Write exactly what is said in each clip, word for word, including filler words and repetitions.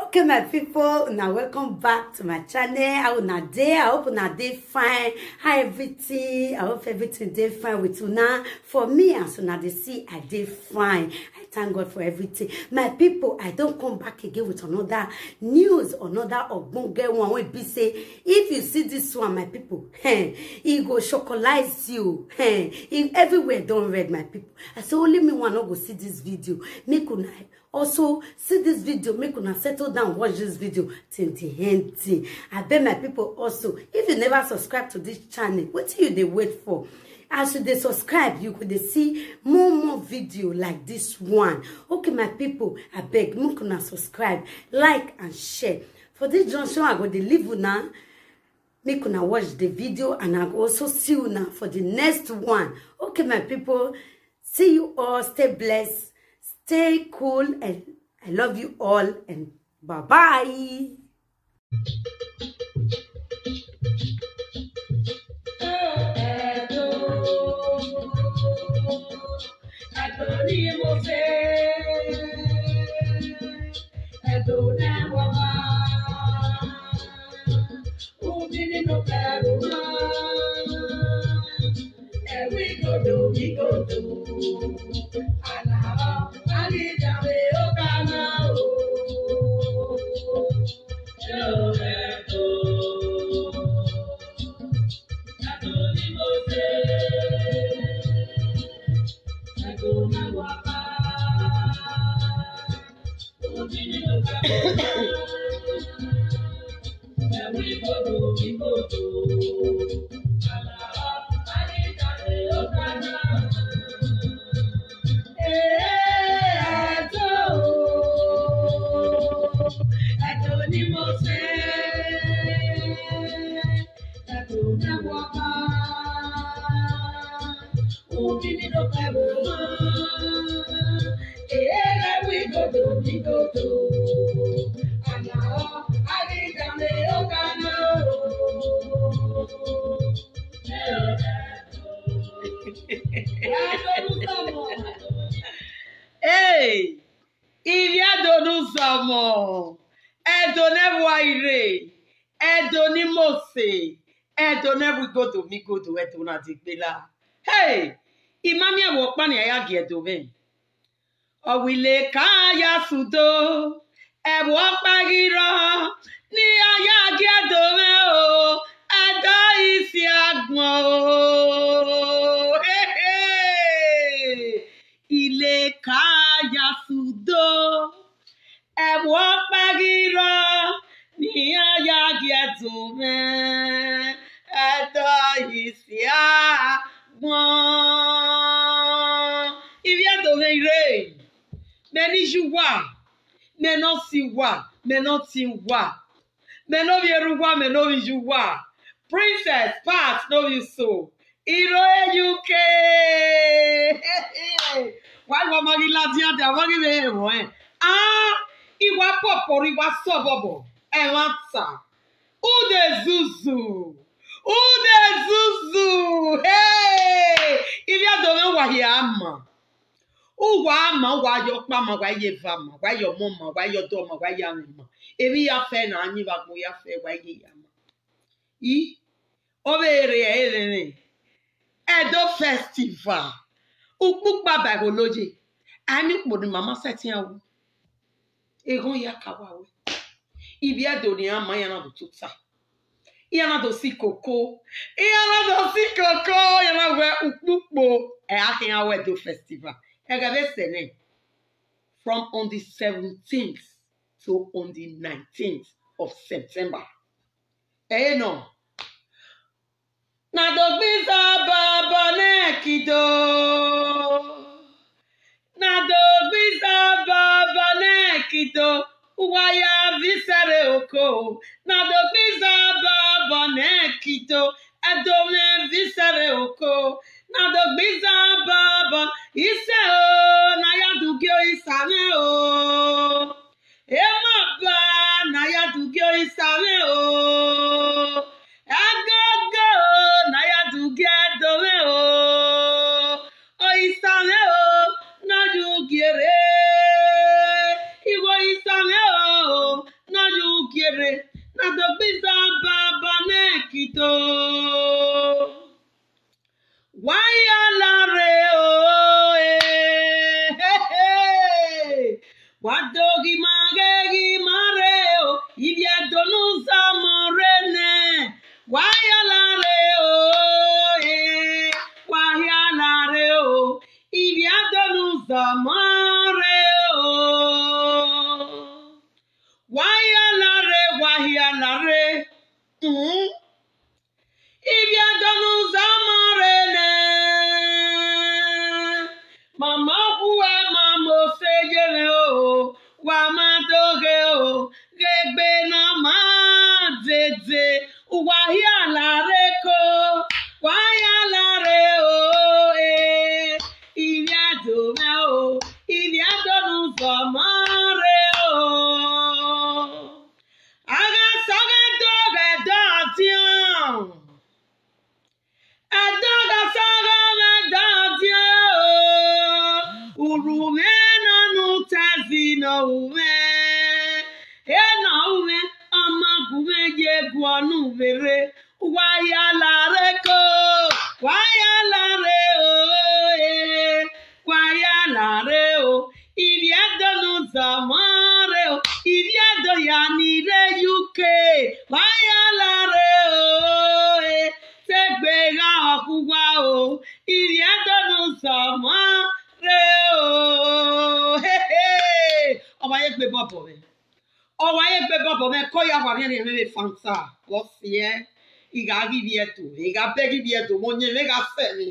Okay, my people, now welcome back to my channel. How una dey? I hope una dey fine. How everything? I hope everything dey fine with una. For me, as una dey see, I dey fine. I thank God for everything. My people, I don come back again with another news, another ogbonge one wey be say, if you see this one, my people, eh, e go chocolize you. Eh, e, everywhere don red, my people. I say only me one no go see this video. Make una also see this video, make una settle down, watch this video till the end. I beg my people also, if you never subscribe to this channel, wetin you dey wait for? As you dey subscribe, you go dey see more more video like this one. Okay, my people, I beg, make una subscribe, like and share. For this junction, I go dey leave una. Make una watch the video and I go also see una for the next one. Okay, my people, see you all. Stay blessed, stay cool, and I love you all, and bye bye. Hey, Ivbi Ẹdo ne uzọmọ, Ẹdo ne ẹvbo ire, Ẹdo ne imose, Ẹdo ne ẹvbo igodo migodo, Ẹdo na degbe la. Hey, I ma miẹn vbe ọkpa ne a ya gie Ẹdo mwẹ. Ọ wẹ ile ka ya sudo, ẹvbo ọkpa ghi rrọọ, ne iran ya gie Ẹdo mwẹ o, Ẹdo isi agbọn o. Hehe. Ile ka ya sudo, ẹvbo ọkpa ghi rrọọ, ne iran ya gie Ẹdo mwẹ, Ẹdo isi agbọn. Ivbi Ẹdo mwẹ ire, mẹ ne iye uwa, mẹ ne ọ si uwa, mẹ ne ọ tiẹn uwa, mẹ ne ovbi erha uwa, mẹ ne ovbi iye uwa. Princess Pat ne ovbi uso, Iro e U K. Wa ghi ma ghi ladian dia, wa ghi vbe ẹmwẹ ọnrẹn. Ah, I wa pọpọ rre, I wa sẹ obọbọ, ẹmwata. Ude zuzu, ude zuzu. Hey! Ivbi Ẹdo mwẹ, uwa hia ma. Uwa ma, uwa ye ọkpa ma, uwa ye eva ma, uwa ye ọmọ ma, uwa ye ọdọ ma, uwa ye amwẹ ma. Emwi ya fẹ na, a yin vbe agbọn ya fẹ, uwa ye ya ma. I, ọ vbe rre ẹre vbe Ẹdo Festival. Ukpukpa ba ẹgholo ye. A i miẹn ukpo ne ima ma sẹtin ru. Eghọn ya ka wa wẹ. Ivbi Ẹdo ne iran ma, iran na do tota. Iran na do si koko. Iran na do si koko. Iran na wẹ ukpukpo. Ẹ a khian wẹ Ẹdo Festival. Ẹghẹ vbe sẹ nẹ. From on the seventeenth to on the nineteenth of September. Ẹ nọ. Na do gbe iza baba nẹ kido. Na do gbe iza baba nẹ kido. Uwa ya vbe isẹ rre oko. Na do gbe iza baba nẹ kido. Ẹdo mwẹ vbe isẹ rre oko. Na do gbe iza baba isẹ o. Na ya du gie Orisa mwẹ o. Emọ ba na ya du gie Orisa mwẹ o. Agogo na ya du gie Ẹdo mwẹ o. Orisa mwẹ o, na ya du gie rre. Igho Orisa mwẹ o, Wa hia la rre, wa hia la rre. Mm. Ivbi Ẹdo ne u zọmọ rre nẹ, ma ma khuẹ ma ma ose ye mwẹ o, wa ma do ghe o, ghe egbe ne ọ ma dede, wa hia la rre ko, wa hia la rre o, eh, Ivbi Ẹdo mwẹ o, Ivbi Ẹdo ne u zọmọ rre o. A gha sẹ ọghe Ẹdo ghe Ẹdo ọdiọn. Ẹdo gha sẹ ọghe mwẹ Ẹdo ọdiọn o. Urhu mwẹ nọ ne u ta ẹzi ne ọ ru mwẹ. Enọ ru mwẹ, ọ ma gu mwẹ ye guọ ne u vbe rre. Wa hia la rre ko, wa hia la rre o, eh, wa hia la rre o. Ivbi Ẹdo ne u zọmọ rre o, Ivbi Ẹdo ya ni rre U K, wa hia la rre o, eh, te egbe gha khu uwa o, Ivbi Ẹdo ne u zọmọ rre o. Hehe, ọ wa ye egbe bọbọ mwẹ. Ọ wa ye egbe bọbọ mwẹ, ke ọ ya wa rhiẹnrhiẹn mwẹ vbe Fanta, vbe ọ siẹ, I gha ghi Ivbi Ẹdo, I gha bẹghe Ivbi Ẹdo mwẹ, ọyẹnmwẹ gha sẹ mwẹ,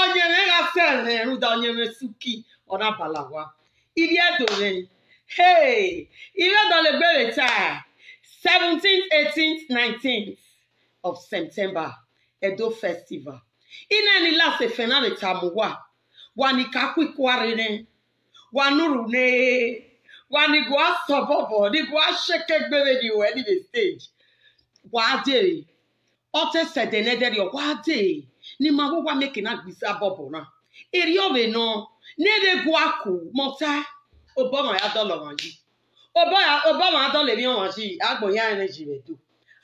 ọyẹnmwẹ gha sẹ mwẹ, rhunmwuda ọyẹnmwẹ Suki, ọ na bala owa. Ivbi Ẹdo mwẹ, hey, I vbe dọlegbe vbe ta, seventeenth, eighteenth, nineteenth of September, Ẹdo Festival. I na ni last efẹn na vbe tama uwa, wa ni ka ku ikua rre nẹ, wa ne urhu nẹ, wa ni gua sẹ obọbọ, ni gua sheke egbe vbene I ruẹ ni vbe stage, wa dee. Ọ te sẹ ẹdẹ ne ẹdẹrriọ, wa dee, ne ima vbe uwa miẹn eke na gbe iza bọbọ na. Erriọ vbe nọ, ne ẹ vbe gua ku, mẹ ọ ta, obọ ọmwa ya dọlọ ọmwa yi. Obọ ya, obọ ọmwa dọlọ emwi ọmwa yi, agbọn hia rẹn yi vbe Ẹdo.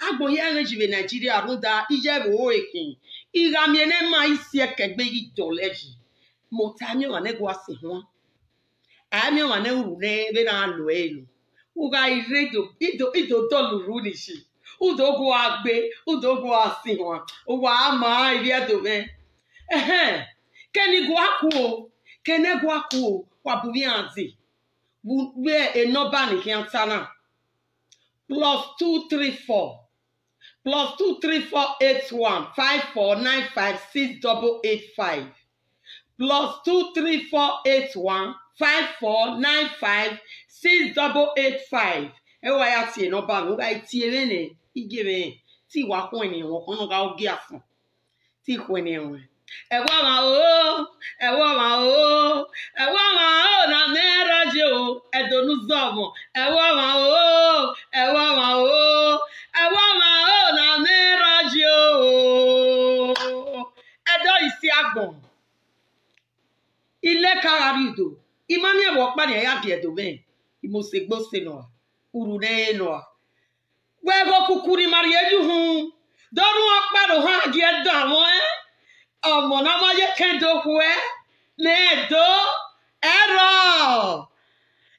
Agbọn hia rẹn yi vbe Nigeria, rhunmwuda iye ẹvbo ore khin. I gha miẹn ne ma i si ẹkẹ egbe ghi dọlọ yi. Mẹ ọ ta, miẹn ọmwa ne gua si huan. A miẹn ọmwa ne urhu nẹ vbene a lo ẹre nọ. U gha rre do, i do, i do dọlọ urhu ni shi. U do gua gbe, u do gua si huan. Uwa ma Ivbi Ẹdo mwẹ. Ẹhẹn, ke ne gua ku o, ke ne gua ku o, wa bu vbe iran dee. Vbe enọmba ni khian ta na. Plus two three four, plus two three four eight one five four nine five six double eight five, plus two three four eight one five four nine five six double eight five. Ẹ wa ya tie nọmba mwẹ, u gha tie mwẹ nẹ, I gie mwẹ, te I wa khuẹn ne ọmwa ọkhọn ne ọ gha ogie asan. Te I khuẹn ne ruẹn. Ẹvbo ọmwa o, ẹvbo ọmwa o, ẹvbo ọmwa o, na mẹ rrọọ yi o, Ẹdo ne u zọmọ. Ẹvbo ọmwa o, ẹvbo ọmwa o, ẹvbo ọmwa o, na mẹ rrọọ yi o. Ẹdo isi agbọn. I leka gha rrie udo, I ma miẹn vbe ọkpa ne iran ya gie Ẹdo mwẹ, I mose gbe ose nọ a, urhu ne ẹ re nọ a. Wẹ ghe okuku ni ma rhie ye uhunmwu, do rhunmwuda ọkpa ne ohan gie danmwẹ ọnrẹn, ọmọ ne a ma ye kẹn do khuẹ, mẹ do, ẹrọ,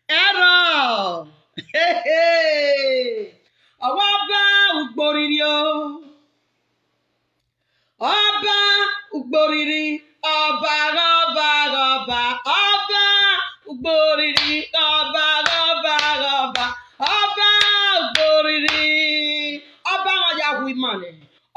ẹrọ, hehe, ọmwa Ọba ugborhirhi o. Ọba ugborhirhi, Ọba ghe Ọba ghe Ọba, Ọba ugborhirhi, Ọba ghe Ọba ghe Ọba, Ọba ugborhirhi. Ọba ọmwa ya hu ima nẹ,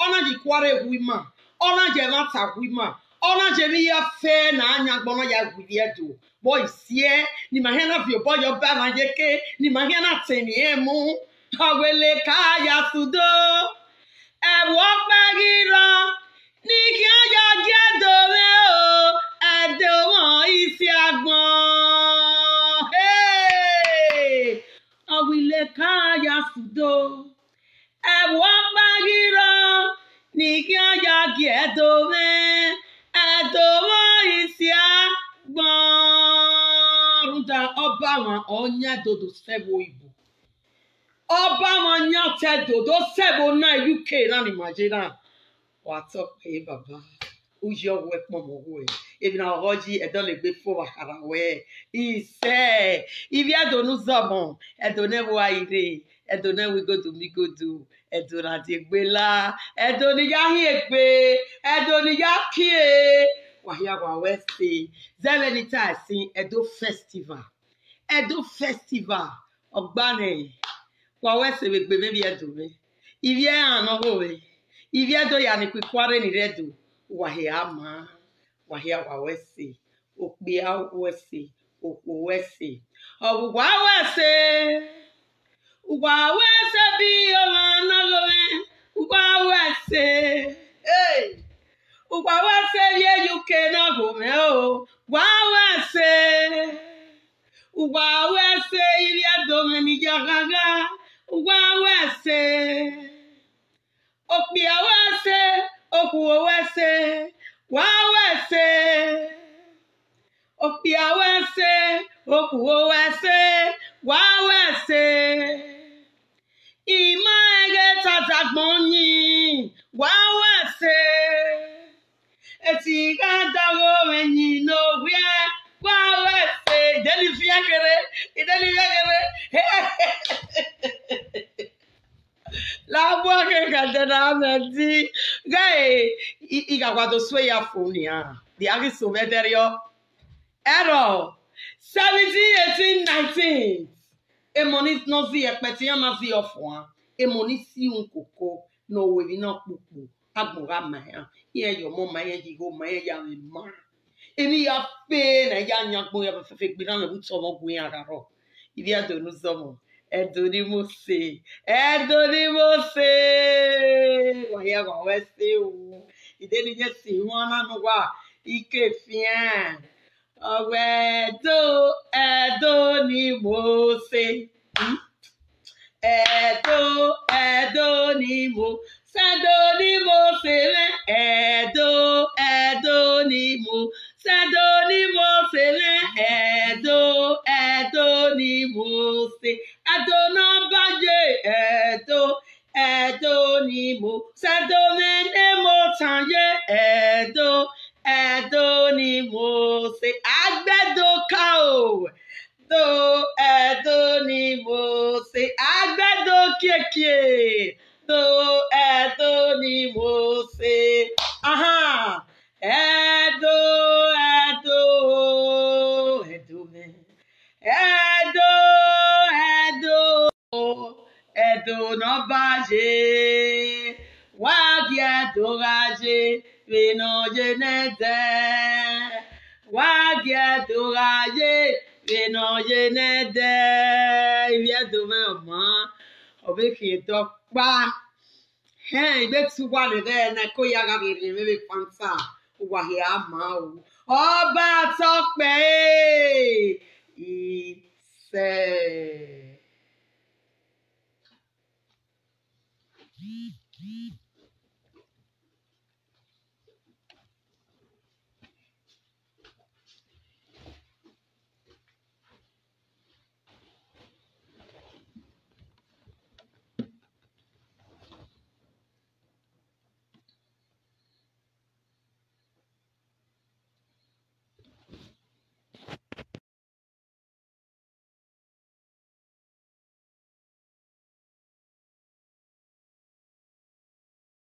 ọ na ye ikuarre hu ima, ọ na ye ẹmwata hu ima, ọ na ye emwi hia fẹẹrẹ ne a yan agbọn na ya hu ivbi Ẹdo. Vbe ọ i siẹ, ne ima khian na viọ obọ ye Ọba na ye eke, ne ima khian na tọn emwi ẹnrẹn mu, ọ wẹ leka ya sẹ udo. Ẹvbo ọkpa ghi rrọọ, ne I khian ya gie Ẹdo mwẹ o, Ẹdo mwẹ isi agbọn. Hey! Ọ wẹ leka ya sẹ udo. Ẹvbo ọkpa ghi rrọọ, ne I khian ya gie Ẹdo mwẹ, Ẹdo mwẹ isi agbọn. Rhunmwuda Ọba ọmwa ọ yan Ẹdo do sẹ vbe oyibo. Ọba ọmwa yan otọ Ẹdo do sẹ vbe ọna U K na ni ima ye na. Wa tọ kpẹre baba, uyi ọ wẹ kpọnmwẹ ọghe uwẹ. Emwi na ọghọ yi, Ẹdọlegbe fo vbe akhara wẹ, isẹ, ivbi Ẹdo ne u zọmọ, Ẹdo ne ẹvbo a i rre, Ẹdo ne ẹvbo igodo mu igodo, Ẹdo ne a die egbe la, Ẹdo ne I ya hin egbe, Ẹdo ne I ya kie. Wa hia wa wẹ ẹse, zẹ vbene I ta ẹse, Ẹdo Festival. Ẹdo Festival, ọ gba nẹ, Wa ru ẹse vbe egbe mwẹ ivbi Ẹdo mwẹ. Ivbi ẹran ne ọ gho mwẹ, ivbi Ẹdo ya ni khuikhuare ni rre Ẹdo, wa hia ma, wa hia wa ru ẹse, okpia ru ẹse, okhuo ru ẹse. Ọ ghe uwa ru ẹse, uwa ru ẹse bi ọmwa ne ọ gho mwẹ, uwa ru ẹse. Hey! Uwa ru ẹse vbe U K ne ọ gho mwẹ o, wa ru ẹse. Uwa ru ẹse ivbi Ẹdo mwẹ ni ya ghangha, uwa ru ẹse. Okpia ru ẹse, okhuo ru ẹse, wa ru ẹse. Okpia ru ẹse, okhuo ru ẹse, wa ru ẹse. I ma rẹn ghe te a dagbọn yin, wa ru ẹse. Esi gha dọghe mwẹ yin ne ovbiẹ, wa ru ẹse. Ideni fian kherhe, ideni fian kherhe. La bu akhe khẹdẹ na mẹ di. Ghẹ, I, I gha wa do sue ya fo nian. Dia ghi so vbe ẹdẹrriọ. Ẹrọ, seventeen, eighteen, nineteen. Emọ ni nọ zi ẹkpẹti iran ma zi ọfuan. Emọ ni si uhunmwu koko ne ọ ru emwi na kpokpo. Agbọn gha ma iran, iran ye ọmọ ma, iran ye igho ma, iran ya mwẹ ma. Emwi ya fe ne a ya yan agbọn ya fẹfẹ gbe na mwẹ vbe utọ ọmọ gu iran gha rrọọ. Ivbi Ẹdo ne uzọmọ, Ẹdo ni Mose, Ẹdo ni Mose. Wa hia wa ru ẹse o. Ideni ye si ihuan na ne uwa, I ke fian. Ọ wẹ Ẹdo, Ẹdo ni Mose. Hmm? Ẹdo, Ẹdo ni Mose, Ẹdo ni Mose mwẹ. Ẹdo, Ẹdo ni Mose, Ẹdo ni Mose mwẹ. Ẹdo, Ẹdo ni Mose, Ẹdo ne ọ ba ye. Ẹdo, Ẹdo ni Mose, Ẹdo mwẹ ne Motan ye. Ẹdo, Ẹdo ni Mose, agbẹdo ka o. Do Ẹdo ni Mose, agbẹdo kiekie. Do Ẹdo ni Mose. Ahan. Ẹdo, Ẹdo, Ẹdo mwẹ. Ẹdo, Ẹdo, Ẹdo ne ọ ba ye. Wa gie Ẹdo gha ye vbene ọ ye nẹdẹ. Wa gie Ẹdo gha ye vbene ọ ye nẹdẹ. Ivbi Ẹdo mwẹ ọma, ọ vbe khian dọkpa. Hẹn, I vbe te uwa lele ẹre na, ko ya gha vbe rhie mwẹ vbe fanta, uwa hia ma o. Ọba tọkpẹ e, isẹ.